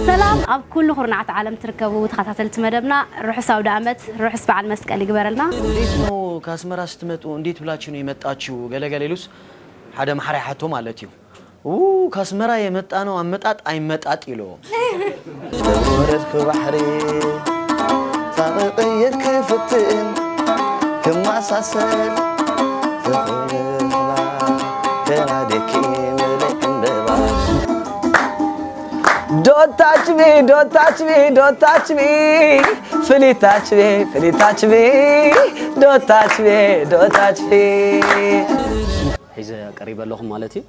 ሰላም ኣብ ኩሉ ኩርናዓት ዓለም ትርከቡ ተኸታተልቲ መደብና፣ ርሑስ ኣውደ ዓመት፣ ርሑስ በዓል መስቀል ይግበረልና። እንዴት ነው ከአስመራ ስትመጡ እንዴት ብላችሁ ነው የመጣችሁ? ገለገለ ኢሉስ ሓደ ማሕራ ይሓቶ ማለት እዩ። ኡ፣ ከአስመራ የመጣ ነው አመጣጥ አይመጣጥ ይሎ። ወረድክ ባሕሪ ሳቕቕየር ክፍትን ክማሳሰል ተናደኪ ምልእ ዕምበባ። Don't touch me, don't touch me, don't touch me. ፍሊ ታች ሚ ፍሊ ታች ሚ don't touch me, don't touch me. ሒዘ ቀሪበ ኣለኹ ማለት እዩ።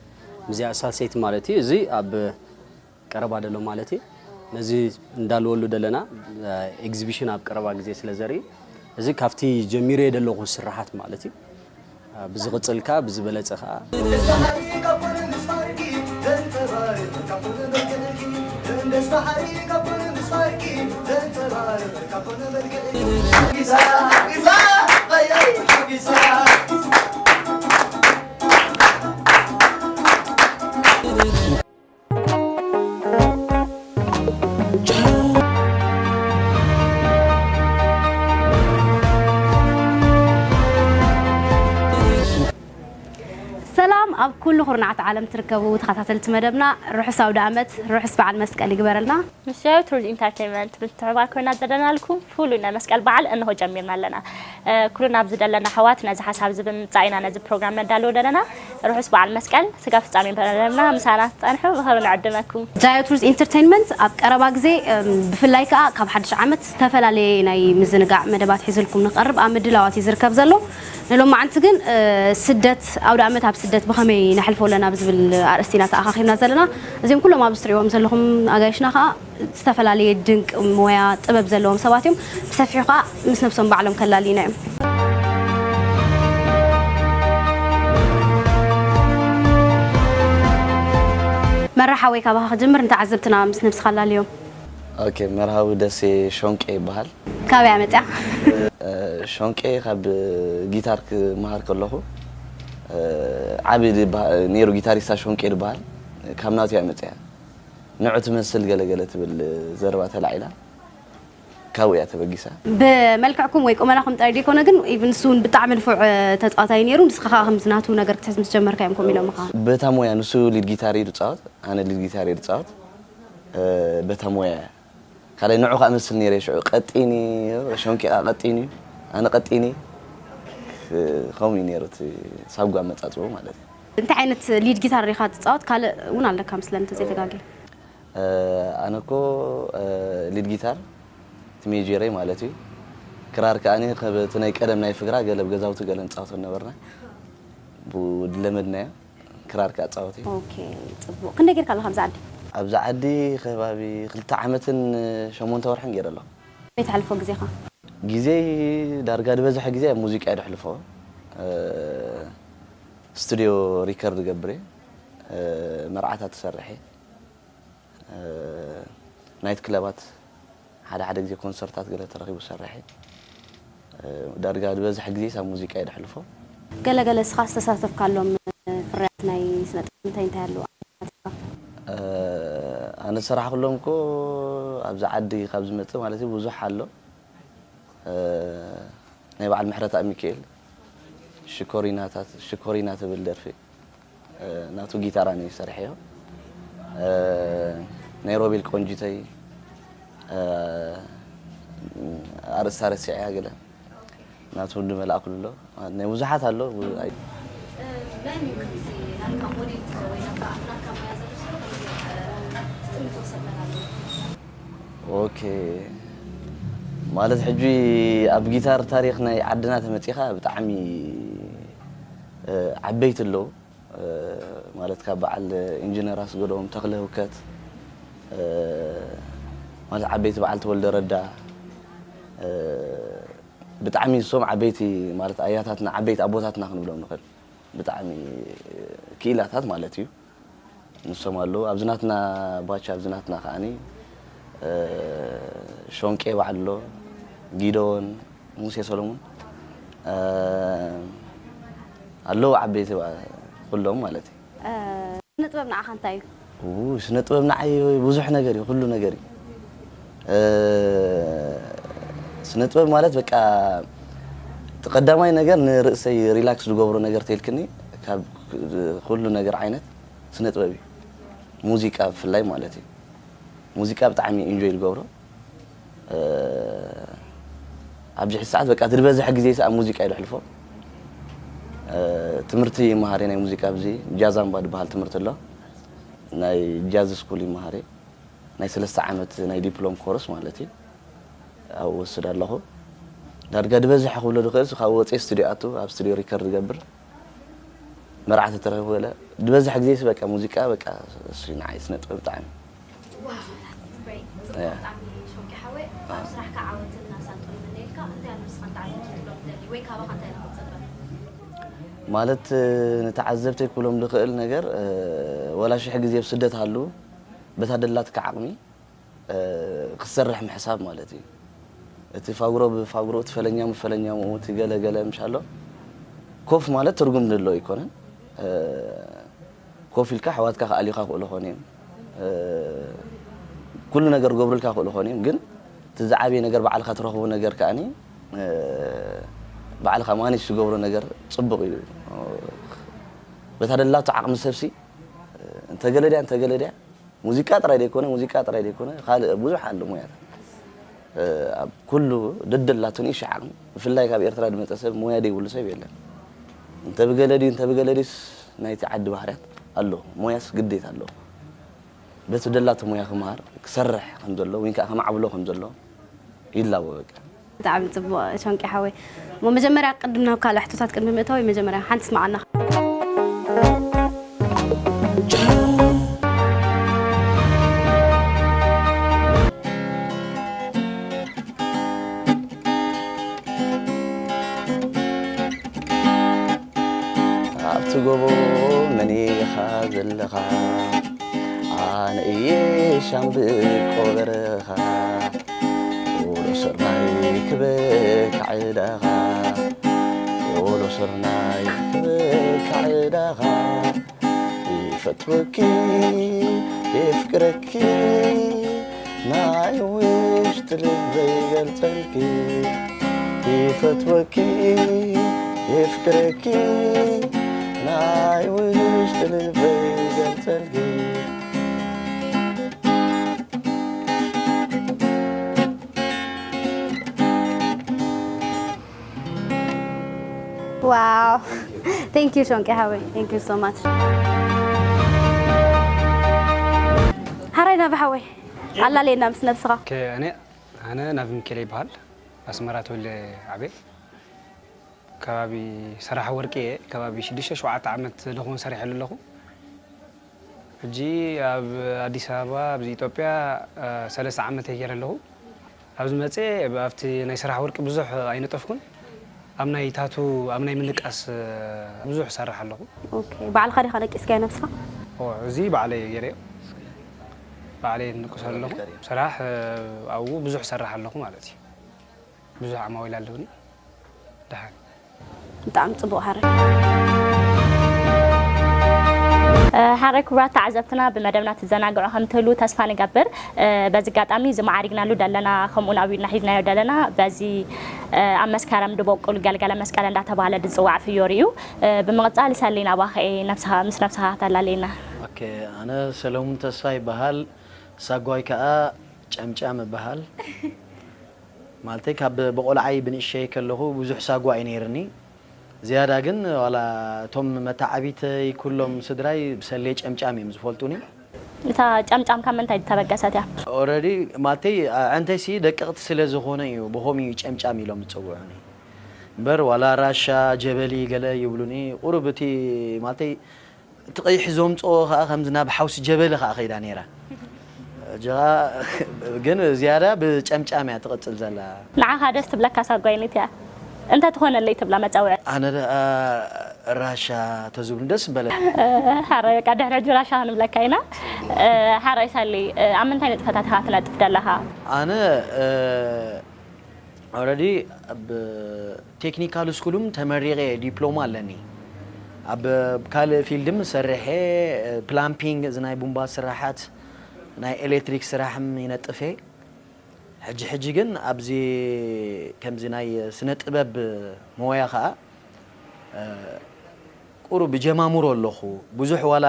ምስዚኣ ሳልሰይቲ ማለት እዩ። እዚ ኣብ ቀረባ ደሎ ማለት እዩ። ነዚ እንዳልወሉ ደለና ኤግዚቢሽን ኣብ ቀረባ ግዜ ስለ ዘርኢ እዚ ካብቲ ጀሚረዮ ደለኹ ስራሓት ማለት እዩ። ብዝቕጽል ከኣ ብዝበለጸ ከኣ ሰላም ኣብ ኩሉ ኩርናዓት ዓለም ትርከቡ ተኸታተልቲ መደብና፣ ርሑስ ኣውደ ዓመት፣ ርሑስ በዓል መስቀል ይግበረልና። ምስ ጃዊ ቱሪዝም ኢንተርቴይንመንት ምትሕብባር ኮይና ዘለና ልኩም ፍሉይ ናይ መስቀል በዓል እንሆ ጀሚርና ኣለና። ኩሉ ናብዚ ደለና ኣሕዋት ነዚ ሓሳብ እዚ ብምምፃእ ኢና ነዚ ፕሮግራም ነዳልዎ ደለና። ርሑስ በዓል መስቀል። ስጋብ ፍጻሜ መደብና ምሳና ክትጸንሑ ብኽብሪ ንዕድመኩም። ጃዮ ቱሪስት ኢንተርቴይንመንት ኣብ ቀረባ ግዜ ብፍላይ ከኣ ካብ ሓድሽ ዓመት ዝተፈላለየ ናይ ምዝንጋዕ መደባት ሒዝልኩም ንኽቐርብ ኣብ ምድላዋት እዩ ዝርከብ ዘሎ። ንሎማዓንቲ ግን ስደት ኣውደ ዓመት ኣብ ስደት ብኸመይ ነሕልፎ ኣለና ብዝብል ኣርእስቲ ኢና ተኣኻኺብና ዘለና። እዚኦም ኩሎም ኣብዚ ትሪእዎም ዘለኹም ኣጋይሽና ከኣ ዝተፈላለየ ድንቅ ሞያ ጥበብ ዘለዎም ሰባት እዮም። ብሰፊሑ ከዓ ምስ ነብሶም ባዕሎም ከላልዩና እዮም። መራሓወይ ካባኻ ክጅምር፣ ንተዓዘብትና ምስ ነብስኻ ኣላልዮም። ኦኬ፣ መርሃዊ ደሴ ሾንቄ ይበሃል። ካበይ ኣመፅያ? ሾንቄ ካብ ጊታር ክመሃር ከለኹ ዓቢ ነይሩ ጊታሪስታ ሾንቄ ዝበሃል ካብ ናቱ እያ መፅያ። ንዑ ትመስል ገለ ገለ ትብል ዘረባ ተላዒላ ካብኡ እያ ተበጊሳ። ብመልክዕኩም ወይ ቁመናኹም ጥራይ ዘይኮነ ግን ኢቭን ንሱ እውን ብጣዕሚ ንፉዕ ተፃዋታይ ነይሩ። ንስኻ ከዓ ከምዚ ናቱ ነገር ክትሕዝ ምስ ጀመርካ እዮም ከምኡ ኢሎምኻ። በታ ሞያ ንሱ ሊድ ጊታር እዩ ዝፃወት፣ ኣነ ሊድ ጊታር እየ ዝፃወት። በታ ሞያ እያ። ካልኣይ ንዑ ከዓ እመስል ነይረ ሽዑ ቀጢን እዩ፣ ሸንኪ ከዓ ቀጢን እዩ፣ ኣነ ቀጢን እየ። ከምኡ እዩ ነይሩ እቲ ሳጓ ኣመፃፅኡ ማለት እዩ። እንታይ ዓይነት ሊድ ጊታር ኢኻ ትፃወት? ካልእ እውን ኣለካ ምስለን እንተዘይተጋግየ። ኣነ እኮ ሊድ ጊታር እቲ ሜጀረይ ማለት እዩ። ክራር ከኣ እቲ ናይ ቀደም ናይ ፍግራ ገለ ኣብ ገዛውቲ ገለ ንፃወቶ ነበርና። ብኡ ዝለመድናዮ ክራር ከኣ እፃወት እየ። ኦኬ ፅቡቕ። ክንደይ ጌርካ ኣለኻ ኣብዚ ዓዲ? ኣብዚ ዓዲ ከባቢ ክልተ ዓመትን ሸሞንተ ወርሕን ገይረ ኣለኹ። ከመይ ተሕልፎ ግዜኻ? ግዜይ ዳርጋ ዝበዝሐ ግዜ ኣብ ሙዚቃ እየ ዘሕልፎ። ስቱድዮ ሪከርድ እገብር እየ። መርዓታት እሰርሕ እየ። ናይት ክለባት ሓደ ሓደ ግዜ ኮንሰርታት ገለ ተረኺቡ ዝሰርሕ እየ። ዳርጋ ዝበዝሐ ግዜስ ኣብ ሙዚቃ እየ ዘሕልፎ። ገለ ገለ እስኻ ዝተሳተፍካሎም ፍርያት ናይ ስነ ጥበብ እንታይ እንታይ ኣለዉ? ኣነ ዝሰራሕኩሎም እኮ ኣብዚ ዓዲ ካብ ዝመጽእ ማለት እዩ ብዙሕ ኣሎ። ናይ በዓል ምሕረተኣብ ሚኪኤል ሽኮሪናታት ሽኮሪና ትብል ደርፊ ናቱ ጊታር ኣነ እየ ሰሪሐዮ። ናይ ሮቤል ቆንጂተይ ኣርእስታ ረሲዐያ ገለ ናቱ ዝመላእኩሉ ኣሎ። ናይ ብዙሓት ኣሎ። መን እዩ ከምዚ ናትካ ሞዴል ወይ ናትካ ናትካ ሞያ ዘሎ? ኦኬ፣ ማለት ሕጂ ኣብ ጊታር ታሪኽ ናይ ዓድና ተመጺኻ ብጣዕሚ ዓበይቲ ኣለዉ። ማለት ካብ በዓል ኢንጂነር ኣስገዶም ተኽለ ህውከት፣ ማለት ዓበይቲ በዓል ተወልደ ረዳ፣ ብጣዕሚ ንሶም ዓበይቲ፣ ማለት ኣያታትና፣ ዓበይቲ ኣቦታትና ክንብሎም ንኽእል። ብጣዕሚ ክኢላታት ማለት እዩ። ንሶም ኣለዉ። ኣብዚ ናትና ባች፣ ኣብዚ ናትና ከዓኒ ሾንቄ በዓል ኣሎ፣ ጊዶን፣ ሙሴ ሰሎሙን፣ ኣለዉ ዓበይቲ ኩሎም ማለት እዩ። ስነ ጥበብ ንዓኻ እንታይ እዩ? ስነ ጥበብ ንዓይ ብዙሕ ነገር እዩ፣ ኩሉ ነገር እዩ። ስነ ጥበብ ማለት በቃ እቲ ቀዳማይ ነገር ንርእሰይ ሪላክስ ዝገብሮ ነገር ተልክኒ ካብ ኩሉ ነገር ዓይነት ስነ ጥበብ እዩ። ሙዚቃ ብፍላይ ማለት እዩ። ሙዚቃ ብጣዕሚ ኢንጆይ ዝገብሮ ኣብዚ ሕዚ ሰዓት በቃ እቲ ዝበዝሐ ግዜ ኣብ ሙዚቃ እዩ ዘሕልፎ። ትምህርቲ ይመሃር ናይ ሙዚቃ ኣብዚ ጃዛምባ ዝበሃል ትምህርቲ ኣሎ። ናይ ጃዝ ስኩል ይመሃር ናይ ሰለስተ ዓመት ናይ ዲፕሎም ኮርስ ማለት እዩ። ኣብኡ ወስድ ኣለኹ። ዳርጋ ዝበዝሐ ክብሎ ዝኽእል ካብ ወፅየ ስቱዲዮ ኣቱ ኣብ ስቱዲዮ ሪከርድ ዝገብር መርዓ ተተረኺቡ ገለ ዝበዝሕ ግዜ በቃ ሙዚቃ በቃ እሱ ንዓይ ስነ ጥበብ ብጣዕሚ ብጣዕሚ ሾንቂ ሓወይ ኣብ ስራሕካ ዓወትን ናሳን ጥልምነልካ እንታይ ኣሎ ንስኻ ንተዓዘብቲ ክትብሎም ትደሊ ወይ ካባኻ እንታይ ንኽትፅበ ማለት ንተዓዘብተይ ክብሎም ዝኽእል ነገር ወላ ሽሕ ግዜ ኣብ ስደት ሃሉ በታ ደላትካ ዓቕሚ ክትሰርሕ ምሕሳብ ማለት እዩ። እቲ ፋጉሮ ብፋጉሮ እቲ ፈለኛሙ ፈለኛሙ እቲ ገለ ገለ ምሻሎ ኮፍ ማለት ትርጉም ድሎ ኣይኮነን። ኮፍ ኢልካ ኣሕዋትካ ክኣልዩኻ ክእሉ ኾን እዮም። ኩሉ ነገር ገብሩልካ ክእሉ ኾን እዮም። ግን እቲ ዝዓበየ ነገር ባዕልኻ ትረኽቦ ነገር ከኣኒ ባዕልኻ ማኔጅ ትገብሮ ነገር ፅቡቕ እዩ። በታ ደላቶ ዓቕሚ ሰብሲ እንተገለድያ እንተገለድያ ሙዚቃ ጥራይ ዘይኮነ ሙዚቃ ጥራይ ዘይኮነ ካልእ ብዙሕ ኣሎ ሞያታት ኣብ ኩሉ ደደላቱ ንእሽቶ ዓቕሚ ብፍላይ ካብ ኤርትራ ዝመፀ ሰብ ሞያ ዘይብሉ ሰብ የለን። እንተ ብገለ ድዩ እንተ ብገለ ድዩስ ናይቲ ዓዲ ባህርያት ኣሎ ሞያስ ግዴታ ኣሎ። በቲ ደላቶ ሞያ ክመሃር ክሰርሕ ከም ዘሎ ወይ ከዓ ከማዕብሎ ከም ዘሎ ይላቦ በቃ። ብጣዕሚ ጽቡቕ ሸንቂ ሓወይ። እሞ መጀመርያ ቅድም ናብ ካልእ ሕቶታት ቅድሚ ምእታወይ መጀመርያ ሓንቲ ስማዓና። ኣብቲ ጎቦ መን ኢኻ ዘለኻ ኣነ እየ ሻምብቆ በረኻ ኦሎ ስርናይ ክበካ ዕዳኻ ኦሎ ስርናይ ክበካ ዕዳኻ ይፈትወኪ የፍቅረኪ ናይ ውሽጢ ልበይ ገልጸልኪ ይፈትወኪ የፍቅረኪ ናይ ውሽጢ ልበይ ገልጸልኪ ዋው thank you ሾንቂ ሓወይ thank you so much ሓራይ ናቢ ሓወይ ኣላለየና ምስ ነብስኻ እኔ ኣነ ናቢ ሚካኤል ይበሃል ኣስመራ ተወልደ ዓበ ከባቢ ሰራሕ ወርቂ እየ ከባቢ ሽዱሽተ ሸውዓተ ዓመት ዝኾን ሰሪሐሉ ኣለኹ ሕጂ ኣብ ኣዲስ ኣበባ ኣብዚ ኢትዮጵያ ሰለስተ ዓመት እየ ገይረ ኣለኹ ኣብዚ መፅእ ኣብቲ ናይ ስራሕ ወርቂ ብዙሕ ኣይነጠፍኩን ኣብ ናይ ታቱ ኣብ ናይ ምንቃስ ብዙሕ ሰርሕ ኣለኹ ባዕልካ ዲካ ነቂስካዮ ነብስካ እዚ ባዕለይ ገይረዮ ባዕለይ ንቅስ ኣለኹ ስራሕ ኣብኡ ብዙሕ ሰርሕ ኣለኹ ማለት እዩ ብዙሕ ዓማዊል ኣለውኒ ደሓን ብጣዕሚ ፅቡቅ ሓረ ሓራይ ክቡራት ተዓዘብትና ብመደብና ትዘናግዑ ከም ትህሉ ተስፋ ንገብር በዚ ኣጋጣሚ እዚ መዓሪግናሉ ደለና ከምኡ ናብና ሒዝናዮ ደለና በዚ ኣብ መስከረም ድበቁል ገልገለ መስቀል እንዳተባሃለ ዝፅዋዕ ፍዮሪ እዩ ብምቕፃል ሰሊና ባኸኤ ምስ ነብስኻ ተላለየና ኣነ ሰለሙን ተስፋ ይበሃል ሳጓይ ከዓ ጨምጫም እበሃል ማለተይ ካብ ብቆልዓይ ብንእሸይ ከለኹ ብዙሕ ሳጓ እዩ ነይርኒ ዝያዳ ግን ዋላ እቶም መተዓቢተይ ኩሎም ስድራይ ብሰሌ ጨምጫም እዮም ዝፈልጡኒ እታ ጨምጫም ካብ ምንታይ ዝተበገሰት እያ? ኦረዲ ማተይ ኣዕንተይሲ ደቀቕቲ ስለ ዝኾነ እዩ ብኾም እዩ ጨምጫም ኢሎም ዝፅውዑኒ እምበር ዋላ ራሻ ጀበሊ ገለ ይብሉኒ። ቁሩብ እቲ ማተይ እቲ ቀይሕ ዘምፅኦ ከዓ ከምዚ ናብ ሓውሲ ጀበሊ ከዓ ከይዳ ነይራ። ጀኻ ግን ዝያዳ ብጨምጫም እያ ትቕፅል ዘላ። ንዓኻ ደስ ትብለካ ሳጓይኒት እያ እንተ ትኾነለይ ትብላ መፀውዒ? ኣነ ደኣ ራሻ ተዝብሉ ደስ ምበለ። ሓረ በቃ ድሕሪ ሕጂ ራሻ ክንብለካ ኢና። ሓራይ ሳሊ ኣብ ምንታይ ንጥፈታት ኢኻ ትነጥፍ ደለኻ? ኣነ ኦረዲ ኣብ ቴክኒካል ስኩልም ተመሪቐ ዲፕሎማ ኣለኒ። ኣብ ካልእ ፊልድም ሰርሐ ፕላምፒንግ እዚ ናይ ቡምባ ስራሓት ናይ ኤሌክትሪክ ስራሕም ይነጥፈ። ሕጂ ሕጂ ግን ኣብዚ ከምዚ ናይ ስነ ጥበብ ሞያ ከዓ ቁሩብ ጀማምሮ ኣለኹ። ብዙሕ ዋላ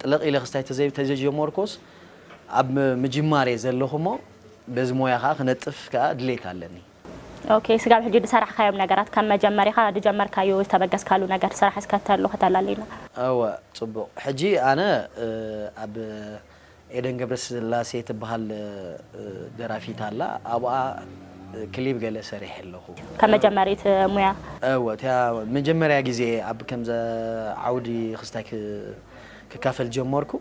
ጥልቕ ኢለ ክስታይ ተዘይ- ተዘይጀመርኩስ ኣብ ምጅማር እየ ዘለኹ እሞ በዚ ሞያ ከዓ ክነጥፍ ከዓ ድሌት ኣለኒ። ኦኬ፣ ስጋብ ሕጂ ዝሰራሕካዮም ነገራት ካብ መጀመሪኻ ዝጀመርካዮ ዝተበገስካሉ ነገር ስራሕ እስከ ተሉ ከተላልዩና። እወ፣ ፅቡቕ። ሕጂ ኣነ ኣብ ኤደን ገብረስላሴ ትበሃል ደራፊት ኣላ። ኣብኣ ክሊብ ገለ ሰሪሐ ኣለኹ። ካብ መጀመሪት ሙያ? እወ፣ እቲያ መጀመርያ ግዜ ኣብ ከምዚ ዓውዲ ክስታይ ክካፈል ጀመርኩ።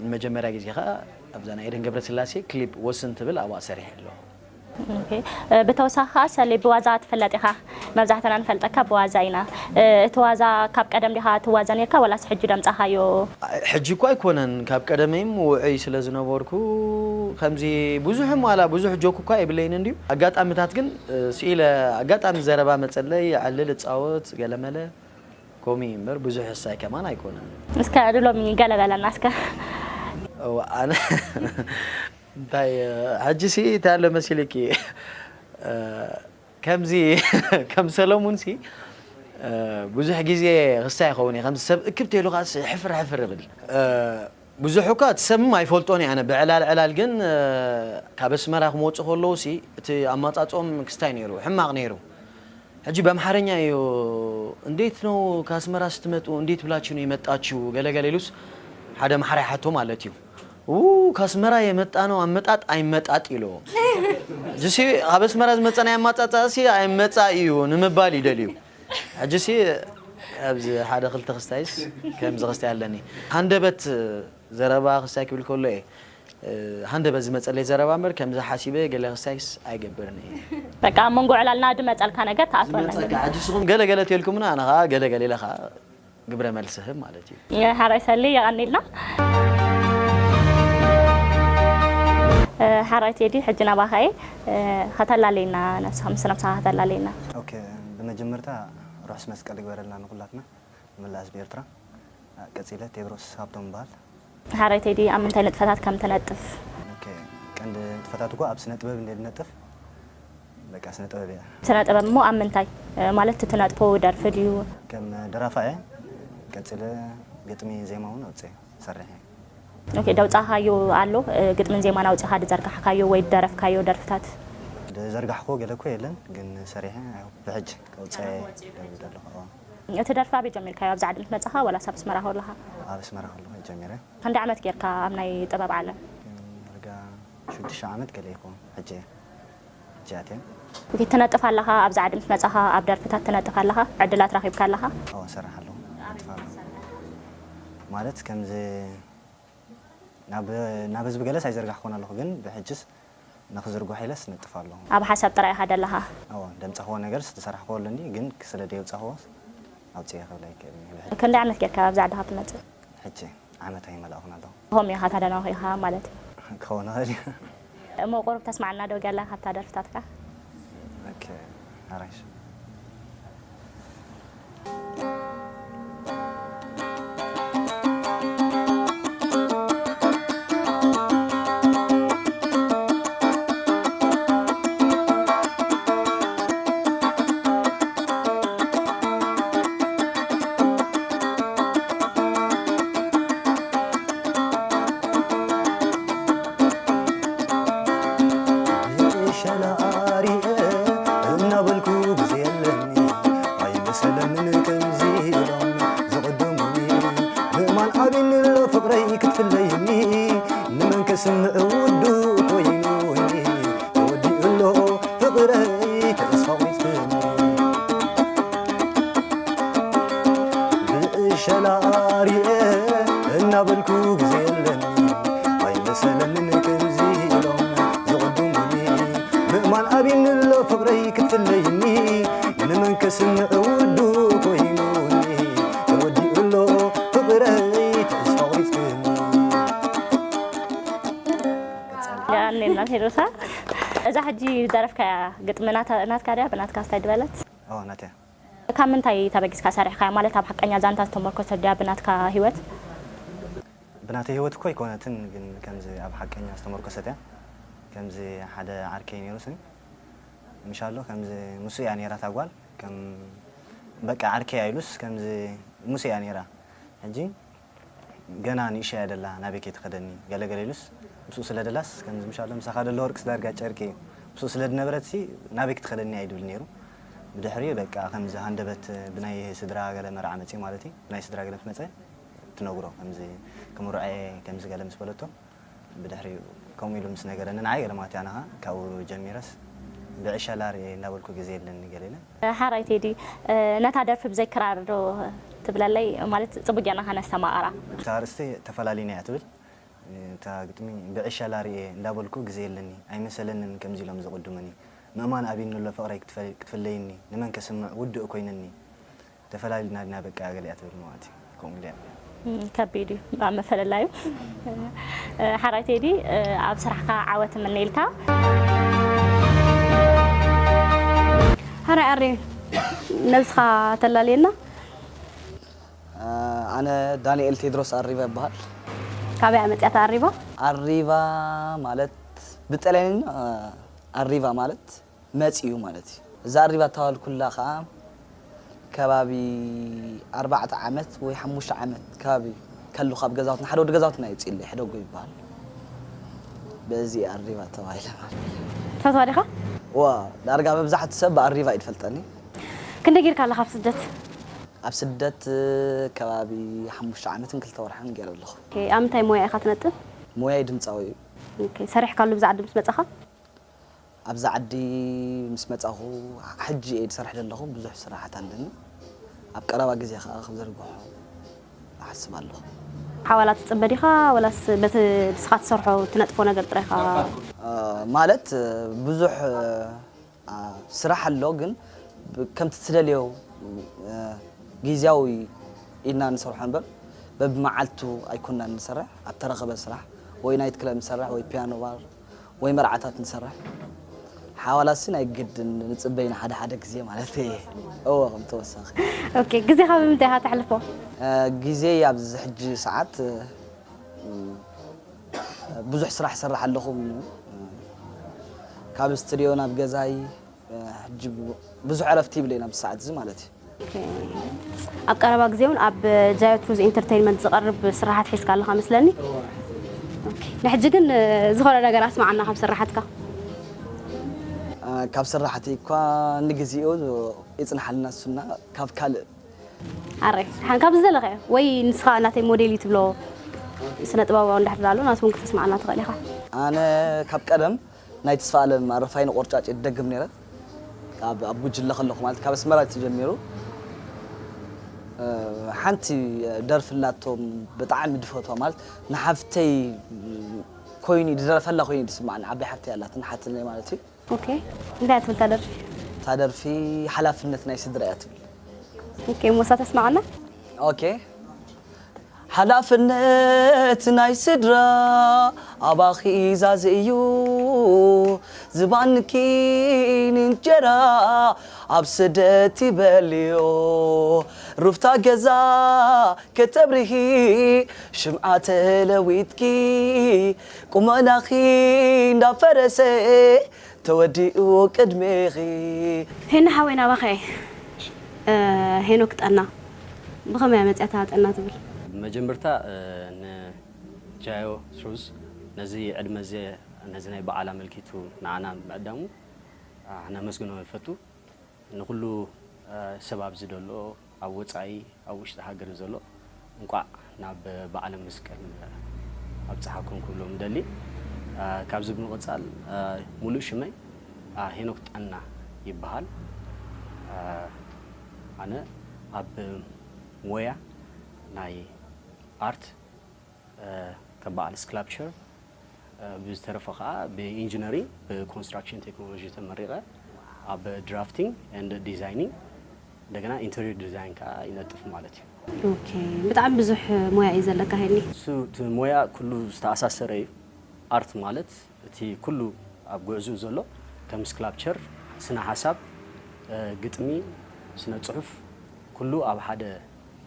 ንመጀመርያ ግዜ ከዓ ኣብዛ ናይ ኤደን ገብረስላሴ ክሊፕ ወስን ትብል ኣብኣ ሰሪሐ ኣለኹ። ብተወሳኺ ከዓ ሰሌ ብዋዛ ትፍለጥ ኢኻ። መብዛሕትና ንፈልጠካ ብዋዛ ኢና። እቲ ዋዛ ካብ ቀደም ዲኻ ትዋዘ ነርካ ወላስ ሕጂ ደምፃኻዮ? ሕጂ እኳ ኣይኮነን ካብ ቀደመይም ውዑይ ስለ ዝነበርኩ ከምዚ ብዙሕም ዋላ ብዙሕ ጆክ እኳ የብለይን እንድዩ ኣጋጣሚታት ግን ስኢለ ኣጋጣሚ ዘረባ መፀለይ ይዓልል እፃወት ገለመለ ኮሚ እምበር ብዙሕ እሳይ ከማን ኣይኮነን። እስከ ሎሚ ገለ በለና እስከ። እዋ ኣነ እንታይ ሕጂ ሲ እንታይ ኣሎ መሲልኪ ከምዚ ከም ሰለሙን ሲ ብዙሕ ግዜ ክስታይ ይኸውን እየ ከምዚ ሰብ እክብ ተይሉ ከዓ ሕፍር ሕፍር እብል ብዙሕ እኳ እቲ ሰብም ኣይፈልጦን እየ ኣነ ብዕላል ዕላል ግን ካብ ኣስመራ ክመፁ ከለዉ ሲ እቲ ኣማፃፅኦም ክስታይ ነይሩ ሕማቕ ነይሩ ሕጂ በምሓረኛ እዩ እንዴት ነው ከአስመራ ስትመጡ እንዴት ብላችሁ ነው የመጣችሁ ገለገለ ኢሉስ ሓደ ኣምሓራይ ሓቶ ማለት እዩ ው ከአስመራ የመጣ ነው አመጣጥ አይመጣጥ ይሉ ጅሲ ኣብ ኣስመራ ዝመፀ ናይ ኣማፃፃእሲ ኣይመፃእ እዩ ንምባል ይደልዩ ሕጂሲ ኣብዚ ሓደ ክልተ ክስታይስ ከምዚ ክስታይ ኣለኒ ሃንደበት ዘረባ ክስታይ ክብል ከሎ እየ ሃንደበት ዝመፀለይ ዘረባ እምበር ከምዚ ሓሲበ ገለ ክሳይስ ኣይገብርን እየ። በቃ ኣብ መንጎ ዕላልና ዝመፀልካ ነገር ተኣትወና ዝመፀካ ሕጂ ንስኹም ገለ ገለ ተልኩምና ኣነ ከዓ ገለ ገለ ኢለ ከዓ ግብረ መልሲ ህብ ማለት እዩ። ሓራይ ሰሊ የቐኒልና። ሓራይ ቴዲ ሕጂ ናባኻ እየ ከተላለየና ነብስኻ ምስ ነብስኻ ከተላለየና። ኦኬ ብመጀመርታ ርሑስ መስቀል ይግበረልና ንኹላትና። መላእ ህዝቢ ኤርትራ። ቀጺለ ቴድሮስ ሃብቶም እበሃል። ሓራይ ቴዲ ኣብ ምንታይ ንጥፈታት ከም ትነጥፍ? ኦኬ፣ ቀንዲ ንጥፈታት እኳ ኣብ ስነ ጥበብ እንደ ዝነጥፍ፣ በቃ ስነ ጥበብ እያ። ስነ ጥበብ እሞ ኣብ ምንታይ? ማለት እቲ ትነጥፎ ደርፊ ድዩ? ከም ደራፋ እየ። ቀጺለ ግጥሚ ዜማ እውን ኣውፅእ ሰርሕ እየ። ኦኬ፣ ደውፃኻዮ ኣሎ ግጥምን ዜማን ኣውፂኻ ዝዘርጋሕካዮ ወይ ዝደረፍካዮ ደርፍታት? ዝዘርጋሕክዎ ገለ እኮ የለን ግን ሰሪሐ ያው ብሕጂ ከውፅእ ደልዩ ዘለኹ። እቲ ደርፊ ኣበይ ጀሚርካዮ? ኣብዚ ዓዲ ምስ መጻኻ ዋላስ ኣብ ኣስመራ ከለኻ? ኣብ ኣስመራ ከለኹ እየ ጀሚረ። ክንደይ ዓመት ጌርካ ኣብ ናይ ጥበብ ዓለም? ዳርጋ ሽዱሽተ ዓመት ገለ ይኸውን ሕጂ እየ ሕጂ ኣትየ። ኦኬ፣ ትነጥፍ ኣለኻ? ኣብዚ ዓዲ ምስ መጻኻ ኣብ ደርፍታት ትነጥፍ ኣለኻ? ዕድላት ረኺብካ ኣለኻ? ኣዎ እሰርሕ ኣለኹ። እነጥፍ ኣለኹ። ማለት ከምዚ ናብ ናብ ህዝቢ ገለስ ኣይዘርጋሕኩን ኣለኹ ግን ብሕጅስ ንኽዝርግሖ ኢለስ እነጥፍ ኣለኹ። ኣብ ሓሳብ ጥራይ ኢኻ ደለኻ? ኣዎ ደምጻኽዎ ነገርስ ዝሰራሕክዎ ኣለኒ ግን ስለ ደየውጻኽዎስ ኣውጽኤ ክብል ኣይክእልን እየ ብሕጂ። ክንደይ ዓመት ጌርካ ኣብዚ ዓዲ ካብ ትመጽእ? ሕጂ ዓመት ኣይመላእኹን ኣለኹ። ሆም ኢኻ ተደናኺኻ ማለት እዩ። ክኸውን ይኽእል እዩ። እሞ ቁሩብ ተስማዕና ዶ ገለ ካብታ ደርፍታትካ? ኦኬ ኣራይሽ። ስምዕ ውዱእ ኮይኑኒ ተወዲኡ ኣሎ ፍቕረይ ተስፋ ቆሪጽክኒ። ብዕሸላ ሪኤ እናበልኩ ግዜ የለኒ ኣይመሰለንን ከምዚ ኢሎም ዝቕድሙኒ። ምእማን ኣቢኒ ኣሎ ፍቕረይ ክትፍለይኒ ንመን ከስምዕ ውዱእ ኮይኑኒ ተወዲኡ ኣሎ ፍቕረይ ተስፋ ቆሪጽክኒ። እኔና ቴድሮሳ፣ እዛ ሕጂ ዝደረፍካያ ግጥሚ ናታ- ናትካ ድያ? ብናትካ ስታይ ዝበለት? ኦ፣ ናተያ። ካብ ምንታይ ተበጊስካ ሰሪሕካያ? ማለት ኣብ ሓቀኛ ዛንታ ዝተመርኮሰት ድያ ብናትካ ህይወት? ብናተይ ህይወት እኮ ኣይኮነትን፣ ግን ከምዚ ኣብ ሓቀኛ ዝተመርኮሰት እያ። ከምዚ ሓደ ዓርከይ ነይሩ ስኒ ምሻሎ፣ ከምዚ ምስ እያ ነይራ እታ ጓል፣ ከም በቃ ዓርከይ ኢሉስ ከምዚ ምስ እያ ነይራ። ሕጂ ገና ንእሽቶ እያ ደላ፣ ናበይ ከይትኸደኒ ገለ ገለ ኢሉስ ምስኡ ስለ ደላስ፣ ከምዚ ምሻሎ ምሳኻ ደሎ ወርቅስ ዳርጋ ጨርቂ እዩ። ምስኡ ስለ ዝነበረትሲ ናበይ ክትኸደኒ እያ ይድብል ነይሩ። ብድሕሪኡ በቃ ከምዚ ሃንደበት ብናይ ስድራ ገለ መርዓ መጺኡ ማለት እዩ። ብናይ ስድራ ገለ ምስ መጸ ትነግሮ፣ ከምዚ ክምርዖ እየ ከምዚ ገለ ምስ በለቶ፣ ብድሕሪኡ ከምኡ ኢሉ ምስ ነገረኒ ንዓይ ገለ ማለት እዩ። ኣነ ኸኣ ካብኡ ጀሚረስ ብዕሸላ ርኤ እንዳበልኩ ግዜ የለኒ ገለ ኢለ። ሓራይ ቴዲ፣ ነታ ደርፊ ብዘይ ክራር ዶ ትብለለይ? ማለት ጽቡቅ ጌርና ከነስተማቕራ። እታ ኣርእስቲ ተፈላሊና እያ ትብል። እታ ግጥሚ ብዕሸላ ርኤ እንዳበልኩ ግዜ የለኒ ኣይመሰለንን ከምዚ ኢሎም ዝቕድሙኒ። ምእማን ኣቢኒ ኣሎ ፍቕረይ ክትፈ- ክትፍለይኒ ንመን ከስምዕ ውዱእ ኮይንኒ። ተፈላሊና ዲና በቃ ገሊኣ ትብል ማለት እዩ። ከምኡ ኢለ እየ። እም፣ ከቢድ እዩ ብጣዕሚ መፈለላዩ። ሓራይ ቴዲ፣ ኣብ ስራሕካ ዓወት እምነየልካ። ሓራይ ኣሪ ነብስኻ ተላልየና። ኣነ ዳንኤል ቴድሮስ ኣሪባ ይበሃል። ካበይ መጽያታ ኣሪባ? ኣሪባ ማለት ብጠልያንኛ ኣሪባ ማለት መጺኡ ማለት እዩ። እዛ ኣሪባ እተባህልኩላ ኸኣ ከባቢ ኣርባዕተ ዓመት ወይ ሓሙሽተ ዓመት ከባቢ ከሉ ካብ ገዛውትና ሓደ ወዲ ገዛውትና ይውጽእ ኢለ ሕደጎ ይበሃል። በዚ ኣሪባ ተባሂለ ማለት እዩ። ትፈትዋ ዲኻ? ዋ፣ ዳርጋ መብዛሕትኡ ሰብ ብኣሪባ እዩ ዝፈልጠኒ። ክንደይ ጌርካ ኣለኻ ኣብ ስደት? ኣብ ስደት ከባቢ ሓሙሽተ ዓመትን ክልተ ወርሕን ገይረ ኣለኹ። ኦኬ፣ ኣብ ምንታይ ሞያ ኢኻ ትነጥፍ? ሞያይ ድምጻዊ እዩ። ኦኬ፣ ሰሪሕካሉ ብዛ ዓዲ ምስ መጻኻ? ኣብዛ ዓዲ ምስ መጻኹ፣ ሕጂ እየ ዝሰርሕ ዘለኹ፣ ብዙሕ ስራሓት ኣለኒ። ኣብ ቀረባ ግዜ ከኣ ክዘርግሖ እሓስብ ኣለኹ። ሓዋላ ትጽበ ዲኻ ወላስ በቲ ንስኻ ትሰርሖ ትነጥፎ ነገር ጥራይ ኢኻ? እ፣ ማለት፣ እ፣ ብዙሕ፣ እ፣ ኣ፣ ስራሕ ኣሎ፣ ግን ብ-፣ ከምቲ ትደልዮ፣ እ፣ ግዝያዊ ኢልና ንሰርሖ እምበር፣ በብመዓልቱ ኣይኮንናን ንሰርሕ። ኣብ ተረኸበ ስራሕ ወይ ናይት ክለብ ንሰርሕ ወይ ፒያኖ ባር ወይ መርዓታት ንሰርሕ። ሓዋላሲ ናይ ግድን ንጽበ ኢና ሓደ ሓደ ግዜ ማለት እየ። እወ፣ ከም ተወሳኺ። ኦኬ፣ ግዜኻ ብምንታይ ኢኻ ተሕልፎ? እ፣ ግዜይ ኣብዚ ሕጂ ሰዓት፣ እ፣ ብዙሕ ስራሕ ይሰርሕ ኣለኹ። ካብ ስቱድዮ ናብ ገዛይ፣ እ፣ ሕጂ ብዙሕ ዕረፍቲ ይብለይን ኣብዚ ሰዓት እዚ ማለት እዩ። ኦኬ። ኣብ ቀረባ ግዜ እውን ኣብ ጃዮ ትሩዝ ኢንተርቴይንመንት ዝቐርብ ስራሓት ሒዝካ ኣለኻ መስለኒ? ኦኬ። ንሕጂ ግን፣ እ፣ ዝኾነ ነገር ኣስማዓና ካብ ስራሓትካ። እ፣ ካብ ስራሕቲ እኳ ንግዚኡ ይጽንሓልና እሱና ካብ ካልእ ኣረ፣ ሓን ካብ ዝደለኸ ወይ ንስኻ ናተይ ሞዴል እዩ ትብሎ ስነ ጥበባዊ እንድሕር ኣሎ ናቱ እውን ክተስማዓና ትኽእል ኢኻ። ኣነ ካብ ቀደም ናይ ተስፋ ኣለም ኣረፋይነ ቆርጫጭ ይደግም ነይረ። ካብ፣ ኣብ ጉጅለ ከለኹ ማለት ካብ ኣስመራ ተጀሚሩ፣ እ፣ ሓንቲ ደርፊ ኣላቶም ብጣዕሚ ድፈትዋ ማለት ንሓፍተይ ኮይኑ ድደረፈላ ኮይኑ ድስማዕኒ። ዓባይ ሓፍተይ ኣላትን ሓትነይ ማለት እዩ። ኦኬ፣ እንታይ እያ ትብል እታ ደርፊ? እታ ደርፊ ሓላፍነት ናይ ስድራ እያ ትብል። ኦኬ፣ እሞ እሳ ተስማዓና? ኦኬ። ሓላፍነት ናይ ስድራ ኣባኺ ዛዚ እዩ፣ ዝባንኪ ንእንጀራ ኣብ ስደት ይበልዮ፣ ሩፍታ ገዛ ከተብርሂ ሽምዓ ተለዊጥኪ፣ ቁመናኺ እንዳፈረሰ ተወዲኡ ቅድሜኺ። ሄኖ ሓወይ ናባኸ እየ። እ፣ ሄኖክ ጠና፣ ብኸመይ እያ መጺኣታ ጠና ትብል? ብመጀመርታ፣ እ፣ ንጃዮ ትሩዝ ነዚ ዕድመ እዚ፣ ነዚ ናይ በዓል ኣመልኪቱ ንዓና ምዕዳሙ፣ እ፣ ክነመስግኖ ንፈቱ። ንኹሉ፣ እ፣ ሰብ ኣብዚ ዘሎ፣ ኣብ ወጻኢ፣ ኣብ ውሽጢ ሃገር ዘሎ፣ እንቋዕ ናብ በዓለ መስቀል ኣብጽሓኩም ክብሎም እደሊ። አ፣ ካብዚ ብምቕጻል፣ አ፣ ሙሉእ ሽመይ፣ አ፣ ሄኖክ ጠና ይበሃል። አ፣ ኣነ ኣብ ሞያ ናይ ኣርት፣ አ፣ ከም በዓል ስክላፕቸር፣ አ፣ ብዝተረፈ ኸኣ ብኢንጂነሪንግ፣ ብኮንስትራክሽን ቴክኖሎጂ ተመሪቐ ኣብ ድራፍቲንግ ኤንድ ዲዛይኒንግ፣ እንደገና ኢንተሪየር ዲዛይን ከኣ ይነጥፍ ማለት እዩ። ኦኬ፣ ብጣዕሚ ብዙሕ ሞያ እዩ ዘለካ ሄኒ። እሱ እቲ ሞያ ኩሉ ዝተኣሳሰረ እዩ። ኣርት ማለት እቲ ኩሉ ኣብ ጉዕዝኡ ዘሎ ከም ስክላፕቸር፣ ስነ ሓሳብ፣ እ፣ ግጥሚ፣ ስነ ጽሑፍ ኩሉ ኣብ ሓደ፣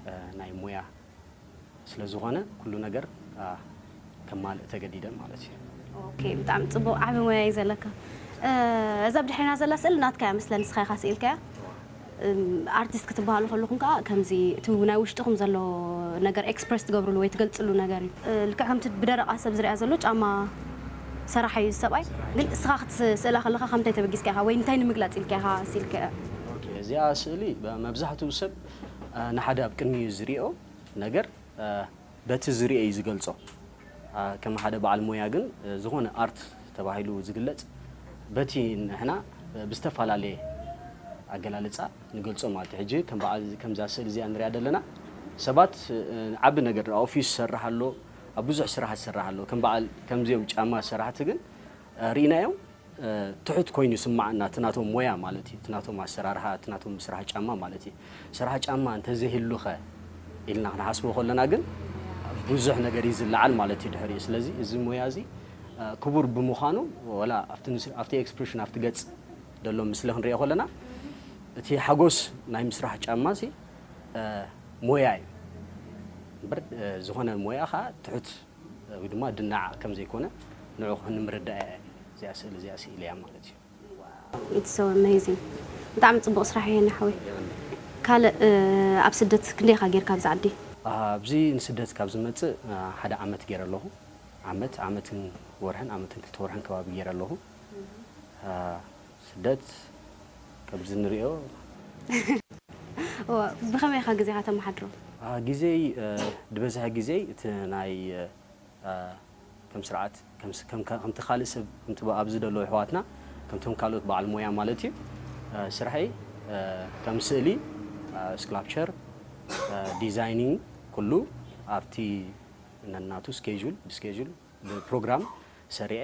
እ፣ ናይ ሞያ ስለ ዝኾነ ኩሉ ነገር፣ አ፣ ከማልእ ተገዲደ ማለት እዩ። ኦኬ፣ ብጣዕሚ ጽቡቕ፣ ዓቢ ሞያ እዩ ዘለካ። እ፣ እዛ ብድሕሬና ዘላ ስእሊ ናትካ እያ መስለኒ፣ ንስኻ ኢኻ ስኢልካያ። እም፣ ኣርቲስት ክትበሃሉ ከለኹም ከኣ ከምዚ እቲ ናይ ውሽጥኹም ዘሎ ነገር ኤክስፕረስ ትገብርሉ ወይ ትገልጽሉ ነገር እዩ። እ፣ ልክዕ ከምቲ ብደረቓ ሰብ ዝሪኣ ዘሎ ጫማ ሰራሕ እዩ ሰብኣይ። ግን እስኻ ክትስእላ ከለኻ ከምታይ ተበጊስካ ኢኻ ወይ እንታይ ንምግላጽ ኢልካ ኢኻ ስኢልካያ? ኦኬ፣ እዚኣ ስእሊ መብዛሕትኡ ሰብ፣ አ፣ ንሓደ ኣብ ቅድሚኡ ዝሪኦ ነገር፣ አ፣ በቲ ዝሪኦ እዩ ዝገልጾ። አ፣ ከም ሓደ በዓል ሞያ ግን፣ እ፣ ዝኾነ ኣርት ተባሂሉ ዝግለጽ በቲ ንሕና፣ እ፣ ብዝተፈላለየ ኣገላልጻ ንገልጾ ማለት እዩ። ሕጂ ከም በዓል ከምዛ ስእሊ እዚኣ ንሪኣ ዘለና ሰባት፣ እ፣ ዓቢ ነገር ኣብ ኦፊስ ዝሰርሕ ኣሎ፣ ኣብ ብዙሕ ስራሕ ዝሰርሕ ኣሎ። ከም በዓል ከምዚኦም ጫማ ሰራሕቲ ግን፣ እ፣ ርኢናዮም፣ እ፣ ትሑት ኮይኑ ይስምዓና፣ እቲ ናቶም ሞያ ማለት እዩ፣ እቲ ናቶም ኣሰራርሓ፣ እቲ ናቶም ስራሕ ጫማ ማለት እዩ። ስራሕ ጫማ እንተዘይህሉኸ ኢልና ክንሓስቦ ከለና ግን ብዙሕ ነገር እዩ ዝለዓል ማለት እዩ ድሕሪኡ። ስለዚ እዚ ሞያ እዚ፣ እ፣ ክቡር ብምዃኑ፣ ወላ ኣብቲ ንስ-፣ ኣብቲ ኤክስፕሬሽን፣ ኣብቲ ገጽ ዘሎ ምስሊ ክንሪኦ ከለና፣ እቲ ሓጎስ ናይ ምስራሕ ጫማ ሲ፣ እ፣ ሞያ እዩ እምበር፣ እ፣ ዝኾነ ሞያ ኸኣ ትሑት ወይ ድማ ድናዕ ከም ዘይኮነ ንዑ ክንምርዳእ እያ እዚኣ ስእሊ እዚኣ ስኢለያ ማለት እዩ። It's so amazing። ብጣዕሚ ጽቡቕ ስራሕ እዩ ሄኒ ሓወይ። ካልእ፣ እ፣ ኣብ ስደት ክንደይ ኢኻ ጌርካ ኣብዚ ዓዲ? ኣብዚ ንስደት ካብ ዝመጽእ፣ እ፣ ሓደ ዓመት ገይረ ኣለኹ። ዓመት፣ ዓመትን ወርሕን፣ ዓመትን ክልተ ወርሕን ከባቢ ገይረ ኣለኹ። እ፣ ስደት ከምዚ ንሪኦ። እወ፣ ብኸመይ ኢኻ ግዜኻ ተመሓድሮ? አ፣ ግዜይ፣ እ፣ ዝበዝሐ ግዜይ እቲ ናይ፣ እ፣ እ፣ ከም ስርዓት፣ ከም ስ-፣ ከም ከ-፣ ከምቲ ካልእ ሰብ፣ ከምቲ ብ-፣ ኣብዚ ዘለዉ ኣሕዋትና፣ ከምቶም ካልኦት በዓል ሞያ ማለት እዩ፣ እ፣ ስርሐይ፣ እ፣ ከም ስእሊ፣ እ፣ ስክላፕቸር፣ እ፣ ዲዛይኒንግ ኩሉ ኣብቲ ነናቱ ስኬጁል፣ ብስኬጁል፣ ብፕሮግራም ሰሪዐ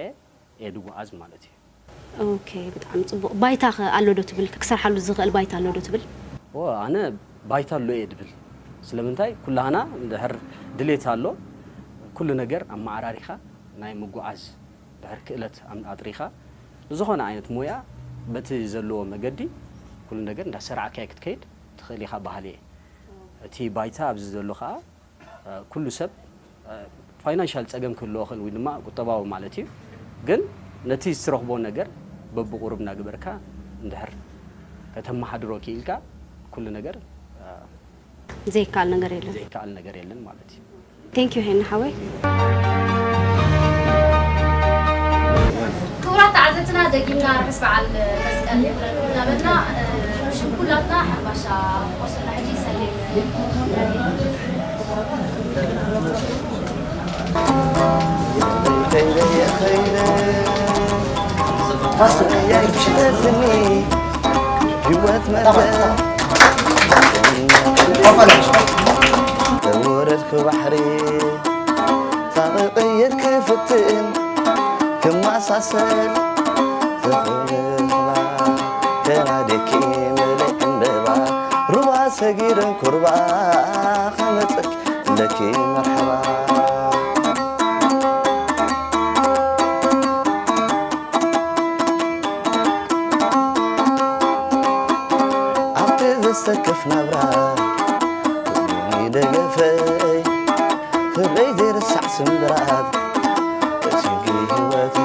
እየ ድጓዓዝ ማለት እዩ። ኦኬ፣ ብጣዕሚ ጽቡቕ። ባይታ ኸ ኣሎ ዶ ትብል? ክሰርሓሉ ዝኽእል ባይታ ኣሎ ዶ ትብል? ኦ፣ ኣነ ባይታ ኣሎ እየ ድብል። ስለምንታይ? ኩላህና እንድሕር ድሌት ኣሎ፣ ኩሉ ነገር ኣመዓራሪኻ ናይ ምጉዓዝ፣ ድሕር ክእለት ኣም-፣ ኣጥሪኻ፣ ዝኾነ ዓይነት ሞያ በቲ ዘለዎ መገዲ ኩሉ ነገር እንዳሰራዕካዮ ክትከይድ ትኽእል ኢኻ በሃሊ እየ። እቲ ባይታ ኣብዚ ዘሎ ኸኣ፣ እ፣ ኩሉ ሰብ፣ እ፣ ፋይናንሻል ጸገም ክህልዎ ይኽእል ወይ ድማ ቁጠባዊ ማለት እዩ። ግን ነቲ እትረኽቦ ነገር በብቑሩብ እናገበርካ እንድሕር ከተመሓድሮ ክኢልካ ኩሉ ነገር፣ እ፣ ዘይከኣል ነገር የለን። ዘይከኣል ነገር የለን ማለት እዩ። Thank you ሄኒ ሓወይ። ክቡራት ተዓዘብትና፣ ደጊምና ርሑስ በዓል መስቀል ይኹነልኩም እናበልና፣ እ፣ ብሽም ኩላትና ሕንባሻ ቁርስና ሕጂ ሰሌም። ህይወት መርገም ተወረድኩ ባሕሪ ሳቕቕየት ክፍትን ክመሳሰል ዝኽእል ሩባ ከናደኪ መለይ ዕምበባ ሩባ ሰጊረን ኩርባ ከመጸክ ለኪ መርሓባ። ኣብቲ ዘሰክፍ ናብራ ደገፈይ ህበይ ዘይርሳዕ ስምብራት ተሲንኪ ህይወት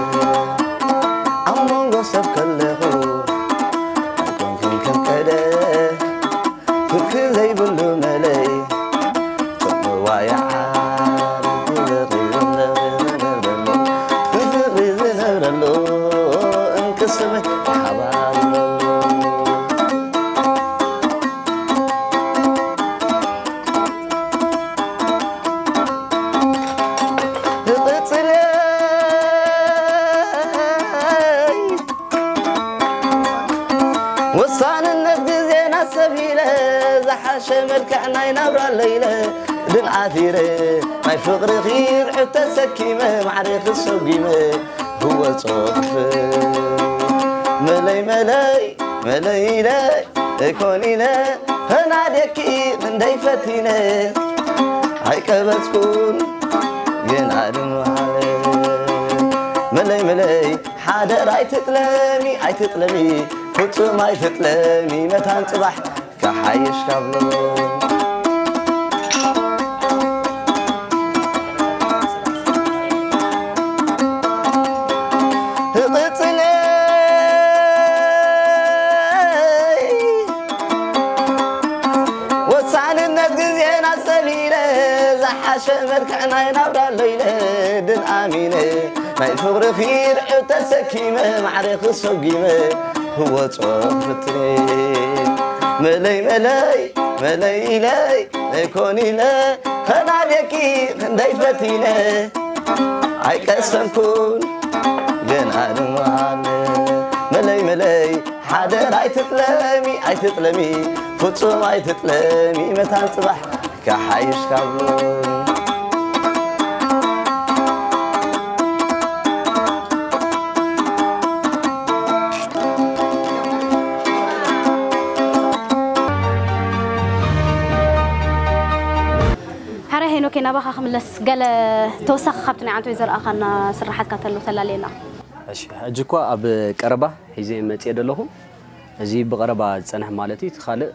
ኣብ መንጎ ሰብ ከለኹ ኣይኮንኩን ከም ቀደ ፍርሒ ዘይብሉ መለይ ጽምዋ ይዓር ብፍቕሪ ዝነብረሉ ብፍቕሪ ዝነብረሉ እንክስብ ሓባር ናይ ናብራ ለይለ ድል ዓቲረ ናይ ፍቕርኺ ርሑት ተሰኪመ ማዕሬ ክሰጒመ ክወጾ ክፍእ መለይ መለይ መለይ ኢለ እኮን ኢለ ከናድየኪ ክንደይ ፈቲነ ኣይቀበጽኩን ግን ኣድማለ መለይ መለይ ሓደር ኣይትጥለሚ ኣይትጥለሚ ፍጹም ኣይትጥለሚ መታን ጽባሕ ክሓይሽ ካብ ሎሚ ክቕጽለይ ወሳንነት ግዜና ሰሊለ ዝሓሸ መልክዕ ናይ ናብራ ኣሎ ኢለ ድል ኣሚነ ናይ ፍቕርኺ ርሑት ተሰኪመ ማዕረ ክሰጒመ ክወጾ ክፍትነ መለይ መለይ መለይ ኢለ ኣይኮን ኢለ ከናድየኪ ክንደይ ፈቲነ ኣይቀሰንኩን ገና ድማ ኣለ መለይ መለይ ሓደር ኣይትጥለሚ ኣይትጥለሚ ፍጹም ኣይትጥለሚ መታን ጽባሕ ክሓይሽ ካብ ሎሚ ሓረ ሄኖኬ ናባኻ ክምለስ ገለ ተወሳኺ ካብቲ ናይ ዓንቶይ ዘርኣኻና ስራሓትካ ተሎ ተላለየና። እሺ፣ ሕጂ እኳ ኣብ ቀረባ ሒዘ መጽየ ዘለኹ። እዚ ብቐረባ ዝጸንሕ ማለት እዩ። እቲ ካልእ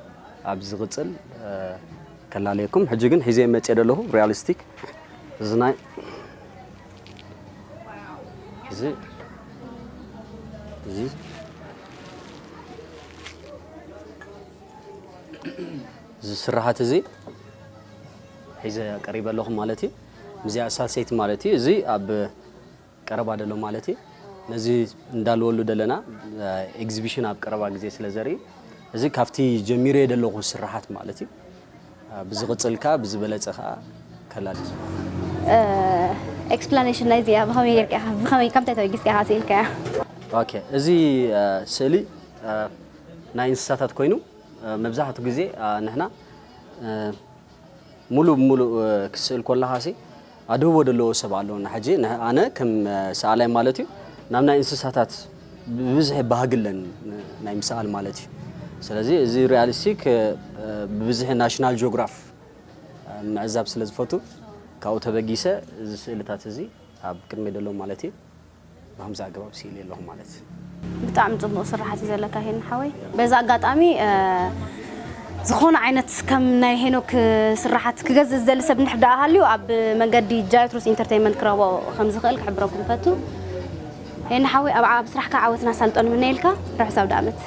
ኣብ ዝቕጽል፣ እ፣ ከላለየኩም። ሕጂ ግን ሒዘ መጽየ ዘለኹ ሪያሊስቲክ። እዚ ናይ፣ እዚ፣ እዚ፣ እዚ ስራሓት እዚ ሒዘ ቀሪበ ኣለኹ ማለት እዩ። ምስዚኣ ሳልሰይቲ ማለት እዩ። እዚ ኣብ ቀረባ ደሎ ማለት እዩ። ነዚ እንዳልወሉ ደለና፣ እ፣ ኤግዚቢሽን ኣብ ቀረባ ግዜ ስለ ዘርኢ፣ እዚ ካብቲ ጀሚረዮ ደለኹ ስራሓት ማለት እዩ። እ፣ ብዝቕጽል ከኣ ብዝበለጸ ከኣ ከላልዩ። እ፣ ኤክስፕላኔሽን ናይዚ እያ ብኸመይ ጌርካ ኢኻ፣ ብኸመይ፣ ካብ እንታይ ተበጊስካ ኢኻ ስኢልካያ? ኦኬ፣ እዚ፣ እ፣ ስእሊ፣ እ፣ ናይ እንስሳታት ኮይኑ፣ እ፣ መብዛሕትኡ ግዜ፣ እ፣ ንሕና፣ እ፣ ሙሉእ ብሙሉእ፣ እ፣ ክስእል ከለኻሲ ኣድህቦ ዘለዎ ሰብ ኣሎ። ንሕጂ ንሕ-፣ ኣነ ከም፣ እ፣ ሰኣላይ ማለት እዩ፣ ናብ ናይ እንስሳታት ብብዝሒ ባህጊ ኣለኒ፣ ን-፣ ናይ ምስኣል ማለት እዩ። ስለዚ እዚ ሪያሊስቲክ፣ እ፣ እ፣ ብብዝሒ ናሽናል ጂኦግራፍ፣ እ፣ ምዕዛብ ስለ ዝፈቱ፣ ካብኡ ተበጊሰ እዚ ስእልታት እዚ ኣብ ቅድመይ ዘሎ ማለት እዩ። ብኸምዚ ኣገባብ ስኢለ ኣለኹ ማለት እዩ። ብጣዕሚ ጽቡቕ ስራሓት እዩ ዘለካ ሄኒ ሓወይ። በዚ ኣጋጣሚ፣ እ፣ ዝኾነ ዓይነት ከም ናይ ሄኖክ ስራሓት ክገዝእ ዝደሊ ሰብ እንድሕር ደኣ ሃልዩ፣ ኣብ መንገዲ ጃይትሮስ ኢንተርቴይንመንት ክረኽቦ ከም ዝኽእል ክሕብረኩም እፈቱ። ሄኒ ሓወይ፣ ኣብ፣ ኣብ ስራሕካ ዓወትን ኣሳልጦን ንምነየልካ። ርሑስ ኣውደኣመት።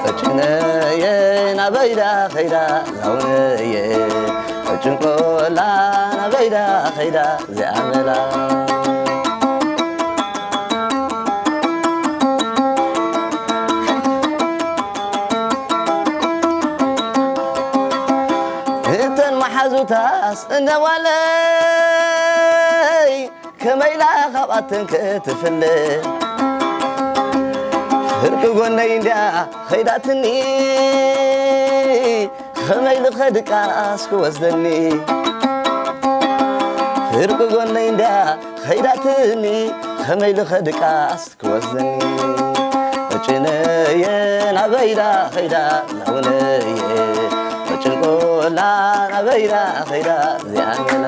ፈጭነየ ናበይዳ ኸይዳ ዛውነየ ፈጭንቆላ ናበይዳ ኸይዳ እዚኣ መላ እተን መሓዙታስ እነዋለይ ከመይ ኢላ ካብኣተን ክትፍለ ፍርቂ ጎነይ እንድያ ኸይዳትኒ ከመይ ኢሉ ኸድቃስ ክወስደኒ ፍርቂ ጎነይ እንድያ ኸይዳትኒ ከመይ ኢሉ ኸድቃስ ክወስደኒ ጭነየ ናበይዳ ኸይዳ ናውነየ ጭንቆላ ናበይዳ ኸይዳ እዚኣ ገላ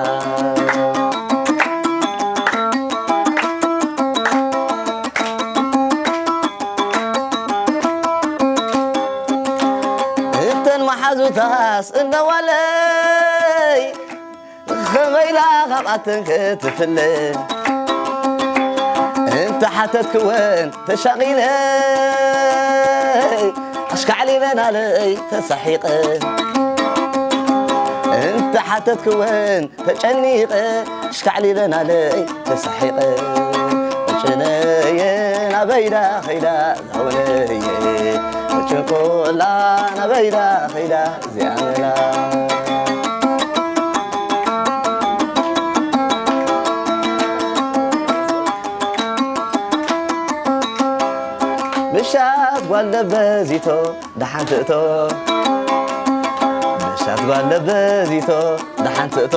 እተን መሓዙታስ እነዋለይ ኸመይ ኢላ ካብኣተን ክትፍለ እንተ ሓተትክወን ተሻቒለ ኣሽካዕሊለ ናለይ ተሳሒቐ፣ እንተ ሓተትክወን ተጨኒቐ፣ ኣሽካዕሊለ ናለይ ተሳሒቐ። ጭነየ ናበይዳ ኸይዳ ዛውነየ፣ ጭንቁላ ናበይዳ ኸይዳ እዚኣ መላ። ምሻት ጓል ደበዚቶ ደሓን ትእቶ፣ ምሻት ጓል ደበዚቶ ደሓን ትእቶ።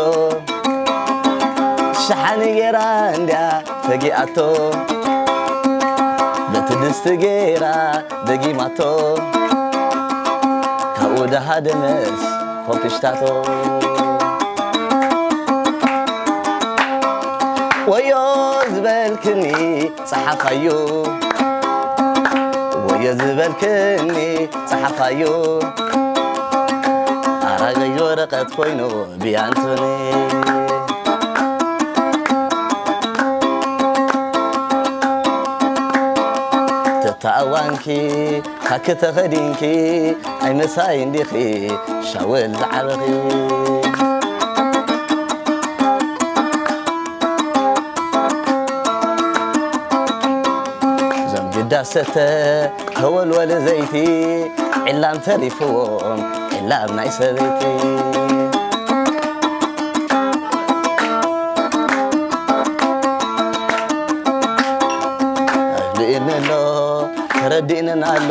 ሸሓኒ ጌራ እንድያ ተጊኣቶ፣ በቲ ድስቲ ጌራ ደጊማቶ፣ ካብኡ ደሃደመስ ኮምፒሽታቶ። ወዮ ዝበልክኒ ጸሓፋዩ፣ ወዮ ዝበልክኒ ጸሓፋዩ፣ ኣራገይ ወረቐት ኮይኑ ብያንቱኒ። ተተኣዋንኪ፣ ካኪ ተኸዲንኪ፣ ኣይመሳይ እንዲኺ ሻወል ዝዓበኺ። እዞም ግዳ ሰተ ተወልወለ ዘይቲ፣ ዕላም ተሪፍዎም፣ ዕላም ናይ ሰበይቲ። ኣፍልጥኒ ኣሎ፣ ተረዲእንን ኣሎ፣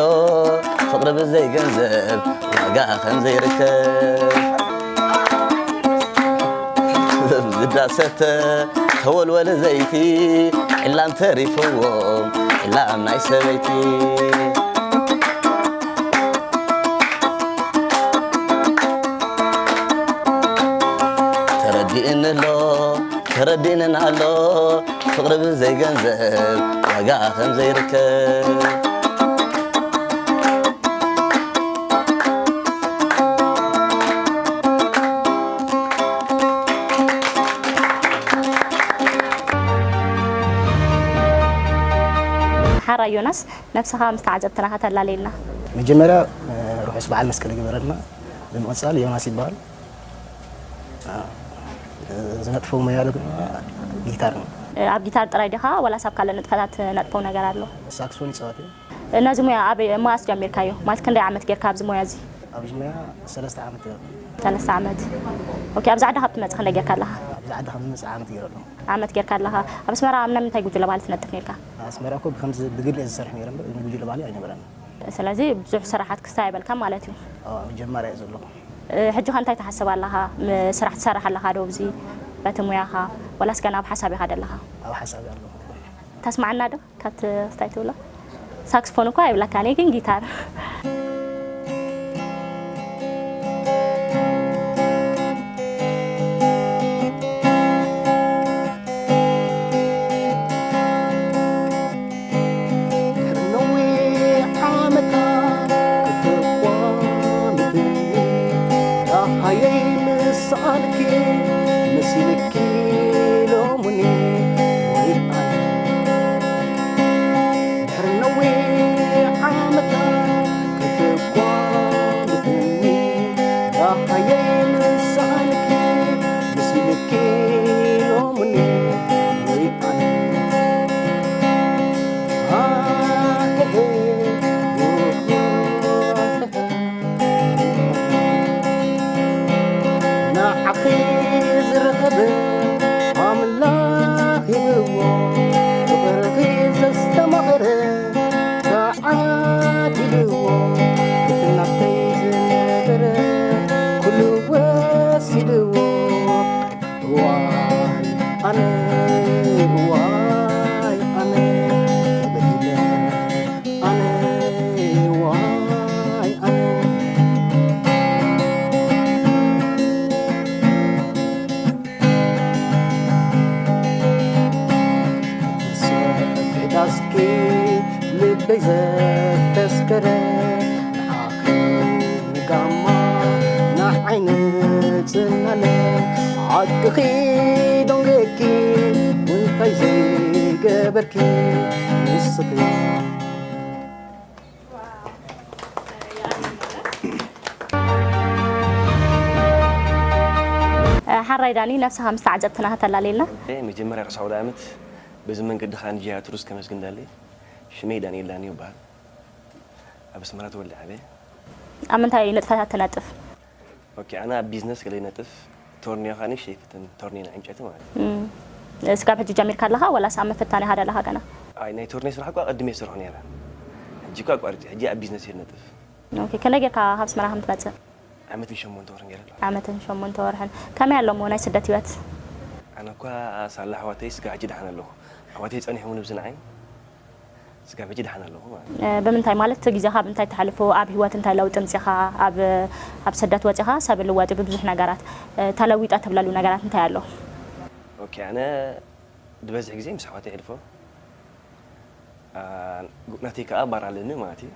ፍቕሪ ብዘይ ገንዘብ ዋጋ ከም ዘይርከብ። ዝዳሰተ ተወልወለ ዘይቲ፣ ዕላም ተሪፍዎም፣ ዕላም ናይ ሰበይቲ። ተረዲእኒ ኣሎ፣ ተረዲእንን ኣሎ፣ ፍቕሪ ብዘይ ገንዘብ ዋጋ ከም ዘይርከብ። ሓራይ ዮናስ፣ ነብስኻ ምስ ተዓዘብትና ከተላልየልና። መጀመርያ፣ እ፣ ርሑስ በዓል መስቀል ይግበረልና። ብምቕጻል ዮናስ ይበሃል። እ፣ ዝነጥፎ ሞያ ድማ ጊታር ነው። ኣብ ጊታር ጥራይ ዲኻ ወላስ ኣብ ካልእ ንጥፈታት ነጥፈው ነገር ኣሎ? ሳክስፎን ይጻወት እየ። ነዚ ሞያ ኣበይ መኣስ ጀሚርካዮ? ማለት ክንደይ ዓመት ጌርካ ኣብዚ ሞያ እዚ? ኣብዚ ሞያ ሰለስተ ዓመት ገይረ። ሰለስተ ዓመት። ኦኬ፣ ኣብዚ ዓዲ ካብ ትመጽእ ክንደይ ጌርካ ኣለኻ? ኣብዚ ዓዲ ካብ ዝመጽእ ዓመት ገይረ ኣለኹ። ዓመት ጌርካ ኣለኻ። ኣብ ኣስመራ ኣብ ናይ ምንታይ ጉጅለ ባህሊ ትነጥፍ ኔርካ? ኣስመራ እኮ ብከምዚ ብግሊ እየ ዝሰርሕ ነይረ እምበር፣ ብጉጅለ ባህሊ ኣይነበረን። ስለዚ ብዙሕ ስራሓት ክስታይ ኣይበልካን ማለት እዩ። ኣዎ፣ ኣብ ምጅማር እየ ዘለኹ። እ፣ ሕጂ ከ እንታይ ትሓስብ ኣለኻ? ም-፣ ስራሕ ትሰርሕ ኣለኻ ዶ ኣብዚ በቲ ሙያኻ? ወላስ ገና ኣብ ሓሳብ ኢኻ ዘለኻ? ኣብ ሓሳብ እየ ኣለኹ። ተስማዓና ዶ? ካብቲ ክስታይ ትብሎ? ሳክስፎን እኮ ኣይብለካን እየ፣ ግን ጊታር። ድሕሪ ነዊሕ ዓመታት ክትቋምትኒ፣ ደሃየይ ምስ ሰኣልኪ መሲልኪ ሎሙኒ ወይ ኣነ። ድሕሪ ነዊሕ ዓመታት ክትቋምትኒ፣ ደሃየይ ምስ ሰኣልኪ መሲልኪ ሎሙኒ ወይ ኣነ። ንዓኺ ዝረኸበ ኣምላኽ ሂብዎ፣ ፍቕርኺ ዘስተማቐረ ተዓዲልዎ። እቲ ናተይ ዝነበረ ኩሉ ወሲድዎ። ዋይ ኣነ፣ ዋይ ኣነ፣ ተበዲለ ኣነ፣ ዋይ ኣነ። ሰፊሕ ዳስኪ ልበይ ዘተስከረ፣ ንዓኺ ንጋማ ንዓይ ንጽላለ፣ ሓቅኺ ዶንጌኪ እንታይ ዘይገበርኪ ንስኺ። ሓራይ ዳኒ፣ ነብስኻ ምስ ተዓዘብትና ከተላልየልና። መጀመርያ ርዕሰ ዓውደ ዓመት በዚ መንገዲ ኸኣ ንጃያ ቱሪስት ከመስግን እደሊ። ሽመይ ዳንኤል ዳኒ ይበሃል። ኣብ ኣስመራ ተወልደ ዓበየ። ኣብ ምንታይ ንጥፈታት ትነጥፍ? ኦኬ፣ ኣነ ኣብ ቢዝነስ ገለ ይነጥፍ። ቶርኒዮ ኸኣ ንእሽተይ ይፍትን፣ ቶርኒዮ ናይ ዕንጨይቲ ማለት እዩ። እም። ስጋብ ሕጂ ጀሚርካ ኣለኻ ወላስ ኣብ ምፍታን ኢኻ ደለኻ ገና? ኣይ፣ ናይ ቶርኒዮ ስራሕ እኳ ኣቐድመ ይሰርሖ ነይረ። ሕጂ እኳ ኣቋሪጸ፣ ሕጂ ኣብ ቢዝነስ እየ ዝነጥፍ። ኦኬ፣ ክንደይ ጌርካ ካብ ኣስመራ ከም ትመጽእ? ዓመትን ሸሞንተ ወርሕን ገይረ ኣለኹ። ዓመትን ሸሞንተ ወርሕን። ከመይ ኣሎ እሞ ናይ ስደት ህይወት? ኣነ እኳ ሳላ ኣሕዋተይ ስጋብ ሕጂ ደሓን ኣለኹ። ኣሕዋተይ ጸኒሖምኒ ብዚ ንዓይ። ስጋብ ሕጂ ደሓን ኣለኹ ማለት እዩ። እ፣ ብምንታይ ማለት እቲ ግዜኻ ብምንታይ ተሕልፎ፣ ኣብ ህይወት እንታይ ለውጢ ኣምጺኻ፣ ኣብ፣ ኣብ ስደት ወጺኻ ሰብ ይልወጥ እዩ ብብዙሕ ነገራት፣ እ፣ ተለዊጠ ትብለሉ ነገራት እንታይ ኣሎ? ኦኬ፣ ኣነ ዝበዝሕ ግዜ ምስ ኣሕዋተይ የሕልፎ። አ፣ ናተይ ከኣ ባር ኣለኒ ማለት እዩ።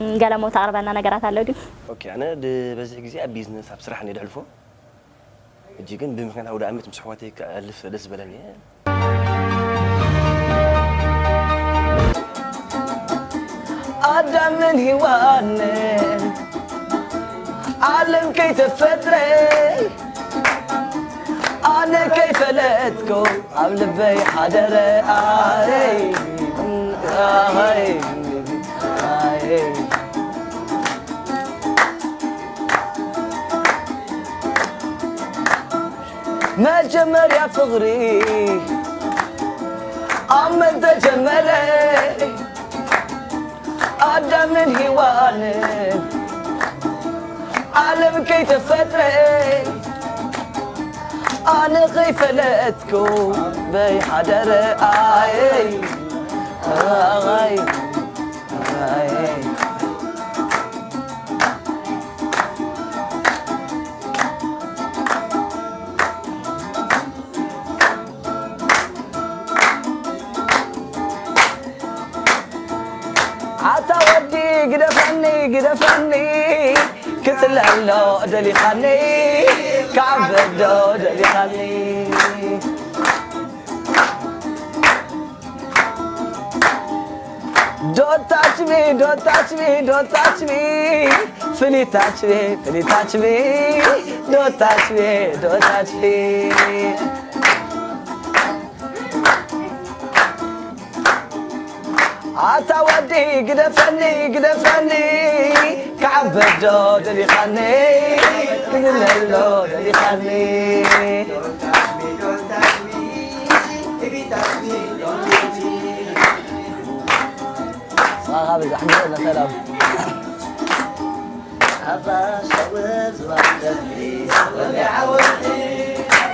እም፣ ገለ እሞ ተቕርበና ነገራት ኣሎ ድዩ? ኦኬ፣ ኣነ ዝበዝሕ ግዜ ኣብ ቢዝነስ፣ ኣብ ስራሕ እየ ዘሕልፎ። ሕጂ ግን ብምኽንያት ኣውደ ዓመት ምስ ኣሕዋተይ ከሕልፍ ደስ ዝበለኒ እየ። ኣዳምን ሄዋንን ዓለም ከይተፈጥረ ኣነ ከይፈለጥኩ ኣብ ልበይ ሓደረ። ኣይ፣ ኣይ፣ ኣይ። መጀመርያ ፍቕሪ ኣብ መን ተጀመረ? ኣዳምን ሄዋንን ዓለም ከይተፈጥረ ኣነ ከይፈለጥኩ በይ ሓደረ። ኣይ፣ ኣይ፣ ኣይ። ኣታ ወዲ ግደፈኒ፣ ግደፈኒ፣ ክጽለሎ ደሊኻኒ፣ ክዓበዶ ደሊኻኒ። Don't touch me, don't touch me, don't touch me. ፍሊ ታች ሚ፣ ፍሊ ታች ሚ፣ don't touch me, don't touch me. ኣታ ወዲ ግደፈኒ፣ ግደፈኒ፣ ክዓበዶ ደሊኻኒ፣ ክዝለሎ ደሊኻኒ።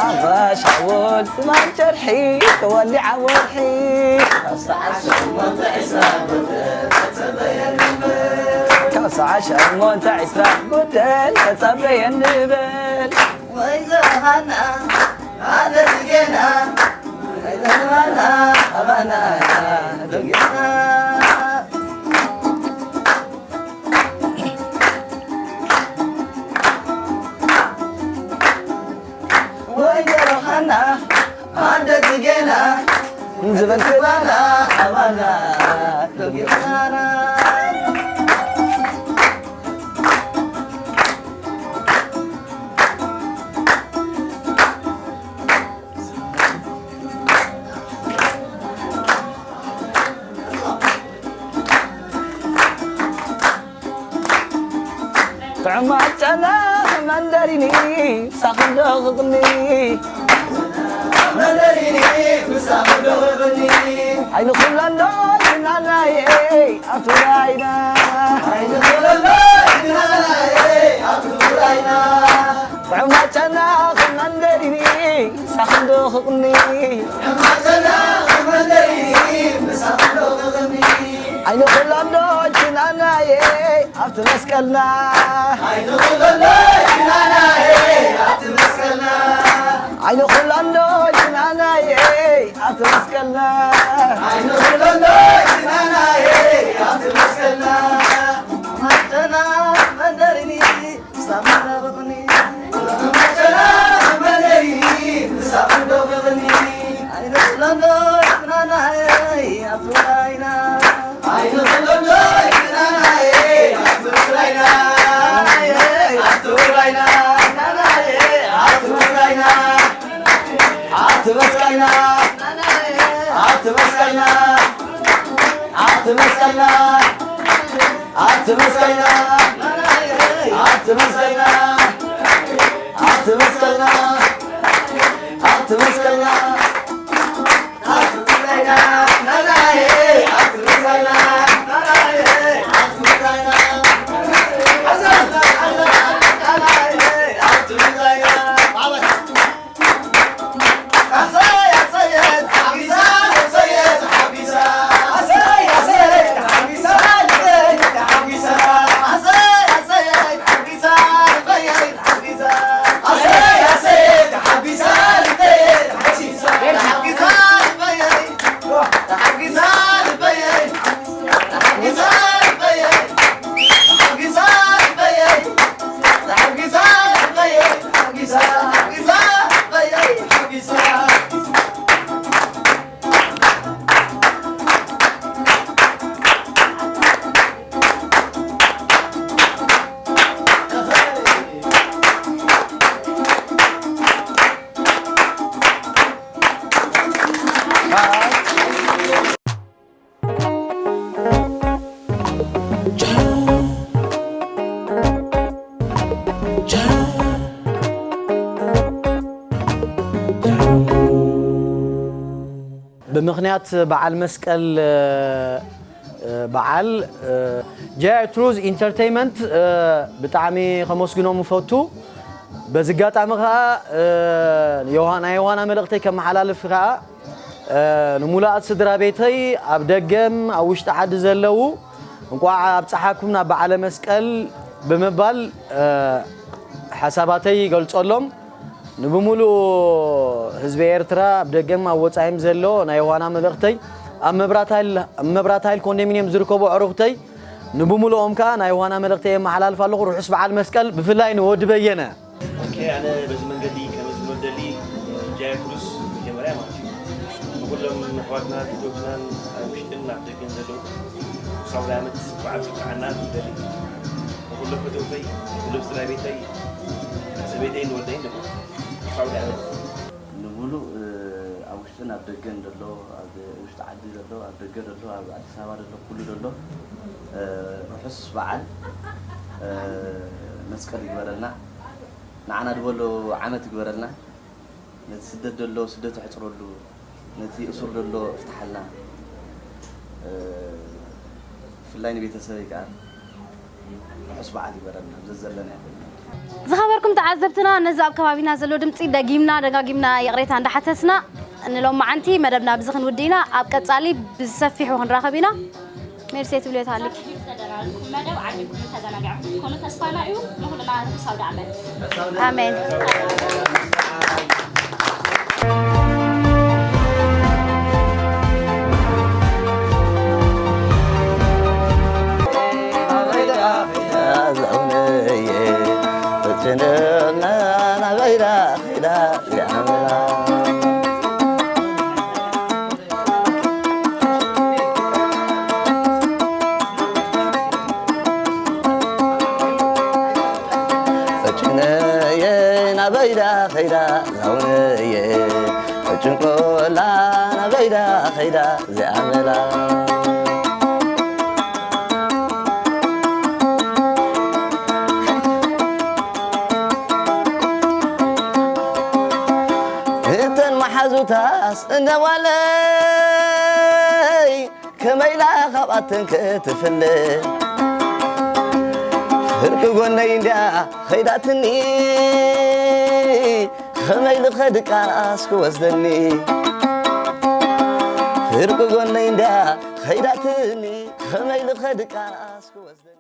ኣባሻውል ዝባን ጨርሒ ተወሊዓ ወርሒ። ካብ ሰዓት ሸሞንተ ዕስራ ጉደል ተጸበየኒ በል። ወይዘሮ ሃና፣ ኣደትጌና፣ ወይዘሮ ሃና፣ ኣባና ደንጊና። ወይዘሮ ሃና፣ ኣደትጌና፣ ዝበልክናና ኣባና ደንጊና። ጥዑማት ጨና መንደሪኒ፣ ሳኽንዶ ክቕኒ። መንደሪኒ፣ ሳኽንዶ ክቕኒ። ዓይኒ ኩላንዶ ጅናናየ፣ ኣቱራይና። ዓይኒ ኩላንዶ ጅናናየ፣ ኣቱራይና። ጥዑማት ጨና መንደሪኒ፣ ሳኽንዶ ክቕኒ። ጥዑማት ጨና መንደሪኒ፣ ሳኽንዶ ክቕኒ። ዓይኒ ኩላንዶ ጅናናየ፣ ኣብቲ መስቀልና። ኣይንኹለሎ ጅናናየ ኣብቲ መስቀልና። ኣይንኹለሎ ጅናናየ ኣብቲ መስቀልና። ኣይንኹለሎ ጅናናየ ኣብቲ መስቀልና። ማጨና መንደሪኒ ሳምና በቕኒ። ማጨና መንደሪኒ ሳምዶ በቕኒ። ኣይንኹለሎ ጅናናየ ኣብቲ ውራይና። ትመስገና፣ ኣትመስገና፣ ኣትመስገና፣ ኣትመስገና፣ ኣትመስገና፣ ናናዬ፣ ኣትመስገና፣ ናናዬ፣ ኣትመስገና፣ ኣትመስገና። ብምኽንያት በዓል መስቀል፣ እ፣ እ፣ በዓል፣ እ፣ ጃያ ትሩዝ ኢንተርቴይመንት፣ እ፣ ብጣዕሚ ከመስግኖም እፈቱ። በዚ ኣጋጣሚ ኸዓ፣ እ፣ ዮሃ-፣ ናይ ዮሃና መልእኽተይ ከመሓላልፍ ኸዓ፣ እ፣ ንሙሉኣት ስድራ ቤተይ ኣብ ደገን ኣብ ውሽጢ ዓዲ ዘለዉ እንቋዕ ኣብፀሓኩም ናብ በዓለ መስቀል ብምባል፣ እ፣ ሓሳባተይ ይገልፀሎም። ንብሙሉእ ህዝቢ ኤርትራ ኣብ ደገን ኣብ ወፃኢን ዘሎ ናይ ዮሃና መልእኽተይ ኣብ መብራት ሃይል፣ ኣብ መብራት ሃይል ኮንዶሚንየም ዝርከቡ ኣዕሩኽተይ ንብሙሉኦም ከዓ ናይ ዮሃና መልእኽተይ የመሓላልፍ ኣለኹ። ርሑስ በዓል መስቀል ብፍላይ ንወዲ በየነ። ኦኬ፣ ኣነ በዚ መንገዲ ከመስግኖ ዝደሊ ጃያ ክሩዝ መጀመርያ ማለት እዩ። ንኩሎም ኣሕዋትና፣ ፍትወትናን ኣብ ውሽጥን ኣብ ደገን ዘለዉ ርሑስ ኣውደ ዓመት በዓል ዝብቅዓና ይደሊ። ንኩሎም ፈተውተይ፣ ንኩሎም ስድራ ቤተይ፣ ሰበይተይ ንወደይን ድማ ርሑስ ኣውደ ዓመት። ንሙሉእ፣ እ፣ ኣብ ውሽጥን ኣብ ደገን ዘሎ፣ ኣብ ውሽጢ ዓዲ ዘሎ፣ ኣብ ደገ ዘሎ፣ ኣብ ኣዲስ ኣበባ ዘሎ፣ ኩሉ ዘሎ፣ እ፣ ርሑስ በዓል፣ እ፣ መስቀል ይግበረልና። ንዓና ድበሎ ዓመት ይግበረልና። ነቲ ስደት ዘሎ ስደቱ ኣሕፅረሉ፣ ነቲ እሱር ዘሎ እፍትሓልና። እ፣ ብፍላይ ንቤተሰበይ ከዓ ርሑስ በዓል ይግበረልና፣ ኣብ ዘዘለናዮ ኮይና። ዝኸበርኩም ተዓዘብትና፣ ነዚ ኣብ ከባቢና ዘሎ ድምፂ ደጊምና ደጋጊምና ይቕሬታ እንዳሓተትና፣ ንሎማዓንቲ መደብና ብዚ ክንውድእ ኢና። ኣብ ቀፃሊ ብሰፊሑ ክንራኸብ ኢና። ሜርሴ ትብልዮ ታሃሊኪ። መደብ ዓዲኩም ተዘናጊዕኩም ክትኮኑ ተስፋና እዩ። ንኹልና ርሑስ ኣውደ ዓመት። ኣሜን። ፈጭነየ ናበይዳ ኸይዳ ዛውነየ፣ ፈጭንቆላ ናበይዳ ኸይዳ እዚኣ መላ። እተን መሓዙታስ እነዋለይ፣ ከመይ ኢላ ካብኣተን ክትፍለ? ፍርቂ ጎነይ እንድያ ኸይዳትኒ፣ ከመይ ኢሉ ኸድቃስ ክወስደኒ? ፍርቂ ጎነይ እንድያ ኸይዳትኒ፣ ከመይ ኢሉ ኸድቃስ ክወስደኒ?